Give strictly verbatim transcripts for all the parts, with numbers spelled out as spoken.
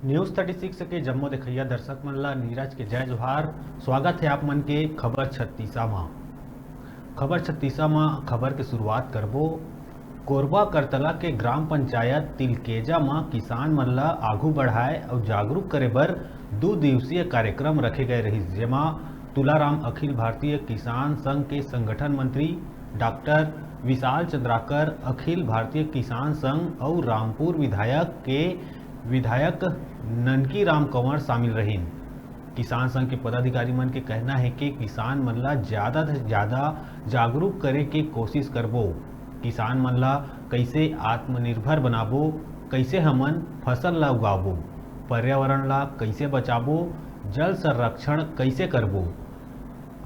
News thirty six के जम्मो देखइया दर्शक मन ला नीरज के जय जोहार। स्वागत हे आप मन के खबर छत्तीसा मा। खबर छत्तीसा मा खबर के शुरुआत करबो। कोरबा करतला के ग्राम पंचायत तिलकेजा मा किसान मन ला आघू बढ़ाए अउ जागरूक करे बर दू दिवसीय कार्यक्रम रखे गए रहिस, जेमा तुलाराम अखिल भारतीय किसान संघ के संगठन मंत्री, डॉक्टर विशाल चंद्राकर अखिल भारतीय किसान संघ अउ रामपुर विधायक के विधायक ननकी राम कंवर शामिल रहिन। किसान संघ के पदाधिकारी मन के कहना हे कि किसान मन ला ज्यादा से ज्यादा जागरूक करे के कोशिश करबो। किसान मन ला कइसे आत्मनिर्भर बनाबो, कइसे हमन फसल ला उगाबो, पर्यावरण ला कइसे बचाबो, जल संरक्षण कइसे करबो,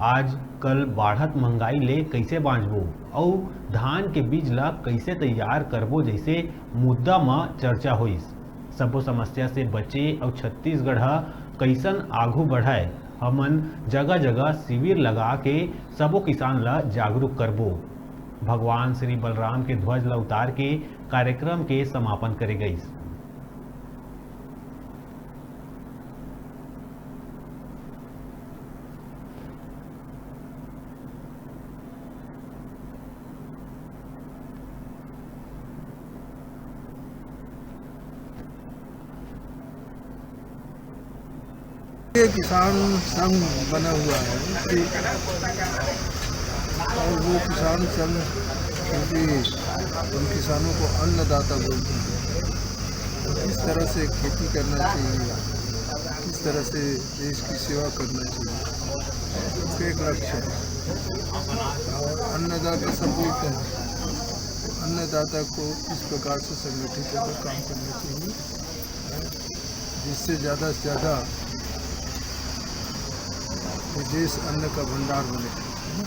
आज कल बाढ़त महंगाई ले कइसे बांचबो अउ धान के बीज ला कइसे तैयार करबो जइसे मुद्दा म चर्चा होइस। सबो समस्या से बचे अउ छत्तीसगढ़ ह कइसन आघू बढ़य, हमन जगह-जगह शिविर लगा के सबो किसान ला जागरूक करबो। भगवान श्री बलराम के ध्वज ला उतार के कार्यक्रम के समापन करे गइस। ये किसान संघ बना हुआ है, ठीक? और वो किसान संघ, क्योंकि हम किसानों को अन्नदाता बोलते हैं, तो किस तरह से खेती करना चाहिए, किस तरह से देश की सेवा करना चाहिए, उसका एक लक्ष्य है। और अन्नदाता सब बोलते हैं, अन्नदाता को किस प्रकार से संगठित होकर काम करना चाहिए, जिससे ज़्यादा से ज़्यादा ये देश अन्न का भंडार बने, है ना?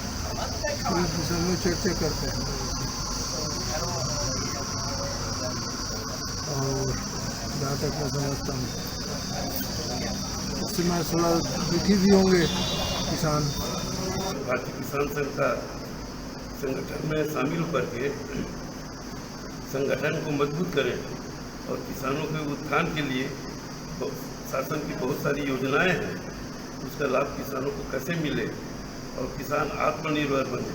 तो इस विषय में चर्चा करते हैं। और जहाँ तक मैं समझता हूँ, इससे मैं थोड़ा दुखी भी होंगे किसान। भारतीय किसान संघ का संगठन में शामिल होकर के संगठन को मजबूत करें और किसानों के उत्थान के लिए ब-, शासन की बहुत सारी योजनाएं हैं, उसका लाभ किसानों को कैसे मिले और किसान आत्मनिर्भर बने,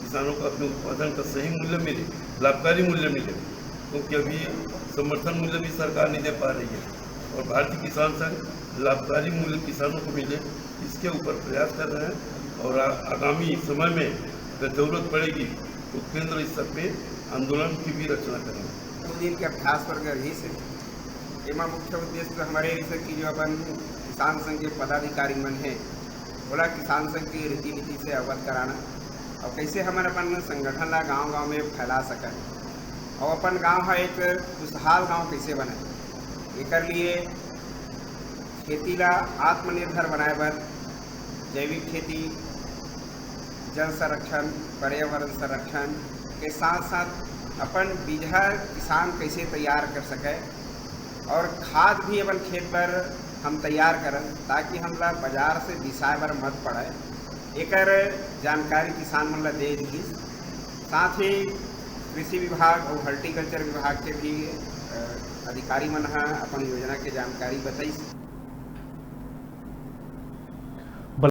किसानों को अपने उत्पादन का सही मूल्य मिले, लाभकारी मूल्य मिले, क्योंकि अभी समर्थन मूल्य भी सरकार नहीं दे पा रही है और भारतीय किसान संघ लाभकारी मूल्य किसानों को मिले, इसके ऊपर प्रयास कर रहे हैं और आ-, आगामी समय में अगर जरूरत पड़ेगी तो केंद्र स्तर पे आंदोलन की भी रचना करेंगे। दो दिन के अभ्यास वर्ग रहिस हे। एमा मुख्य उद्देश्य तो हमर ये रहिस हे कि जो अपन किसान संघ के पदाधिकारी मन हे, ओला किसान संघ के रीति नीति से अवगत कराना और कैसे हमन अपन संगठन ला गांव-गांव में फैला सकन और अपन गांव ह एक खुशहाल गांव कैसे बने, एकर लिए खेती ला आत्मनिर्भर बनाए बर जैविक खेती, जल संरक्षण, पर्यावरण संरक्षण के साथ-साथ अपन बीजहा किसान कैसे तैयार कर सके और खाद भी अपन खेत बर हम तैयार करन, ताकि हमला बाजार से बिसाए बर मत पड़े। एकर जानकारी किसान मन ला दे दिस। साथ ही कृषि विभाग और हॉर्टिकल्चर विभाग के भी, अ, अधिकारी मन ह अपन योजना के जानकारी बताइस।